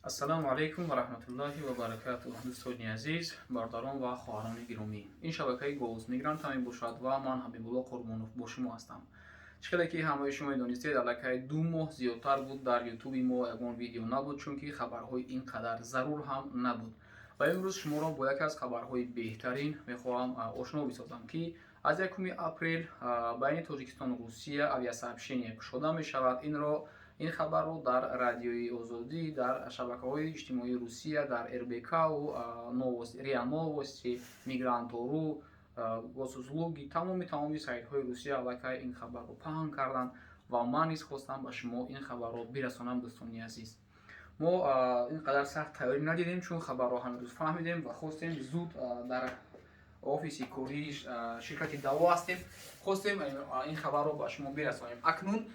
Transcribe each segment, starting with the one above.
Ассалому алайкум ва раҳматуллоҳи ва баракатуҳ. Дӯстони азиз, бародарон ва хоҳарони гиромӣ, ин шабакаи «Голос мигранта» мебошад ва ман, Ҳабибулло Қурбонов, бо шумо ҳастам. Чӣ хеле ки ҳамаи шумо медонистед, аллакай 2 моҳ зиёдтар буд, дар Ютуби мо ягон видео набуд, чунки хабарҳои ин қадар зарур ҳам набуд. Ва имрӯз шуморо бо яке аз хабарҳои беҳтарин мехоҳам ошно бисозам, ки аз 1 апрел байни Тоҷикистону Русия авиасообщение кушода мешавад. Ин хабарро дар Радиои Озодӣ, дар шабакаҳои иҷтимоии Русия, дар РБКу РИА Новости, Мигрантору, Госуслуги, тамоми сайтҳои Русия аллакай ин хабарро паҳн карданд ва ман низ хостам ба шумо ин хабарро бирасонам. Дӯстони азиз, мо ин қадар сахт тайёрӣ надидем, чун хабарро ҳамин рӯз фаҳмидем ва хостем зуд, дар офиси кории ширкати «Даво» ҳастем, хостем ин хабарро ба шумо бирасонем. Акнун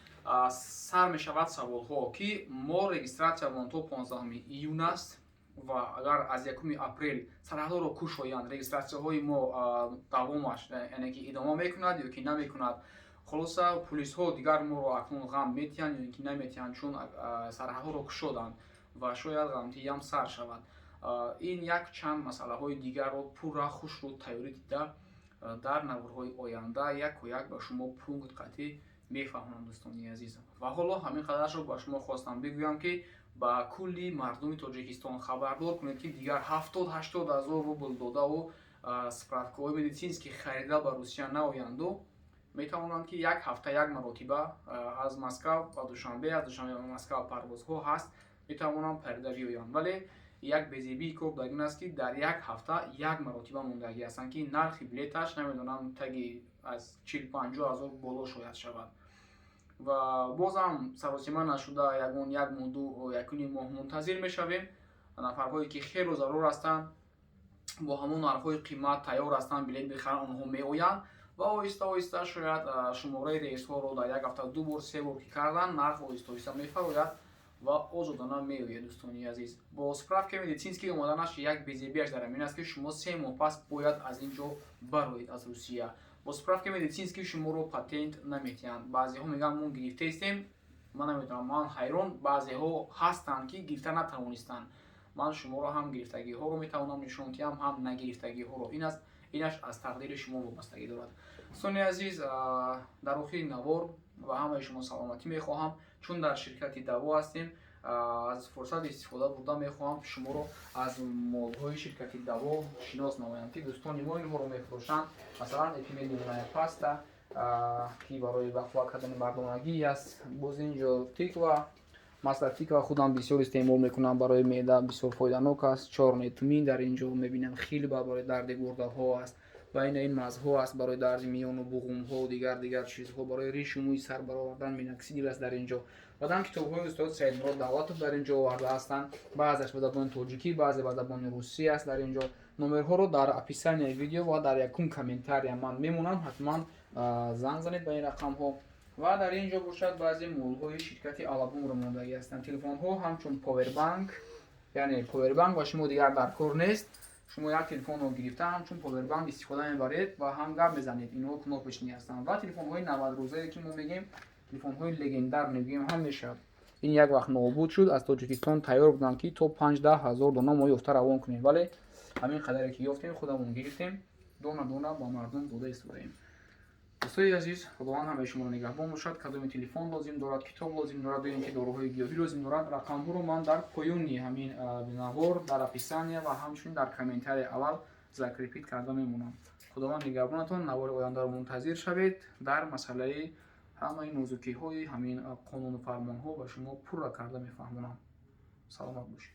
сар мешавад саволҳо, ки мо регистратсиямон то 15 июн аст ва агар аз 1 апрел сарҳадҳоро кушоянд, регистратсияҳои мо давомаш, яъне ки идома мекунад ё ки намекунад? Хулоса, пулисҳо дигар моро акнун ғам метиҳанд ё ки наметиҳанд, чун сарҳадҳоро кушоданд ва шояд ғамтиям сар шавад. Ин як чанд масъалаҳои дигарро пурра хушрӯ тайёрӣ дида, дар наворҳои оянда яку як ба шумо пункт қатъӣ мефаҳмонам. Дӯстони азиз, ва ҳоло ҳамин қадаршро ба шумо хостам бигӯям, ки ба кулли мардуми Тоҷикистон хабардор кунед, ки дигар 70-80 ҳазор рубл додаву справкаҳои медицинский харида ба Русия наоянду метавонанд, ки як ҳафта як маротиба аз Москав ба Душанбе, аз Душанбе ба Москав парвозҳо ҳаст, метавонанд парида биёянд. Вале як безебии кор дар ин аст, ки дар як ҳафта як маротиба мондагӣ ҳастанд, ки нархи билеташ, намедонам, таги аз 40-50 ҳазор боло шояд шавад. Ва бозам саросима нашуда, ягон як моҳ, ду, якуним моҳ мунтазир мешавем. Нафарҳое ки хело зарур ҳастанд, бо ҳамон нархҳои қимат тайёр ҳастанд билет бихаранд, онҳо меоянд ва оҳиста оҳиста шояд шумораи рейсҳоро дар як ҳафта ду бор, се бор ки кардан, нарх оҳиста оҳиста мефарояд ва озодона меояд. Дӯстони азиз, бо справкаи медицинский омаданаш як безебиаш дар ҳамин аст, ки шумо 3 моҳ пас бояд аз ин ҷо бароед, аз Русия. Бо справкаи медицинский шуморо патент наметиҳанд. Баъзеҳо мегӯянд, мо гирифтаистем. Ман намедонам, ман ҳайрон. Баъзеҳо ҳастанд, ки гирифта натавонистанд. Ман шуморо ҳам гирифтагиҳоро метавонам нишон диҳам, ҳам нагирифтагиҳоро. Ин аст, инаш аз тақдири шумо вобастагӣ дорад. Дӯстони азиз, дар охири навор ба ҳамаи шумо саломатӣ мехоҳам. Чун дар ширкати «Даво» ҳастем, аз фурсат истифода бурда мехоҳам шуморо аз молҳои ширкати «Даво» шинос намоям, ки дӯстони мо инҳоро мефурӯшанд. Масалан, эпимедиумная паста, ки барои бақувват кардани мардонагӣ аст. Боз ин ҷо тыква, масло тыква, худам бисёр истеъмол мекунам, барои меъда бисёр фоиданок аст. Чёрный тмин дар ин ҷо мебинам, хилба барои дарди гурдаҳо аст ва ин мазҳо аст барои дарди миёну буғумҳо, дигар дигар чизҳо, барои ришу мӯи сар баровардан миноксидил аст дар ин ҷо. Баъдан китобҳои устод Саидмурод Давлатов дар ин ҷо оварда ҳастанд. Баъзеаш ба забони тоҷикӣ, баъзе ба забони русӣ аст дар ин ҷо. Номерҳоро дар описанияи видео ва дар якум комментария ман мемонам, ҳатман занг занед ба ин рақамҳо. Ва дар ин ҷо бошад, баъзе молҳои ширкати Алабумро мондагӣ ҳастанд. Телефонҳо ҳамчун повербанк, яъне повербанк ба шумо дигар дар кор нест. Шумо як телефонро гирифта, ҳамчун повербанк истифода мебаред ва ҳам гап мезанед. Инҳо кнопочный ҳастанд ва телефонҳои 90 рӯзае, ки мо мегӯем, телефонҳои легендарный мегӯем ҳам мешавад. Ин як вақт нобуд шуд. Аз Тоҷикистон тайёр буданд, ки то 5-10 ҳазор дона мо ёфта равон кунем, вале ҳамин қадаре ки ёфтем, худамон гирифтем, дона дона ба мардум дода истодаем. Дӯстои азиз, Худованд ҳамаи шуморо нигаҳбон бошад. Кадоме телефон лозим дорад, китоб лозим дорад ё ин ки доруҳои гиёҳӣ лозим дорад, рақамҳоро ман дар поёни ҳамин навор, дар описания ва ҳамчунин дар комментарияи аввал закрепить карда мемонам. Худованд нигаҳбонатон. Навори ояндаро мунтазир шавед. Дар масъалаи ҳамаи нозукиҳои ҳамин қонуну фармонҳо ба шумо пурра карда мефаҳмонам. Саломат бошед.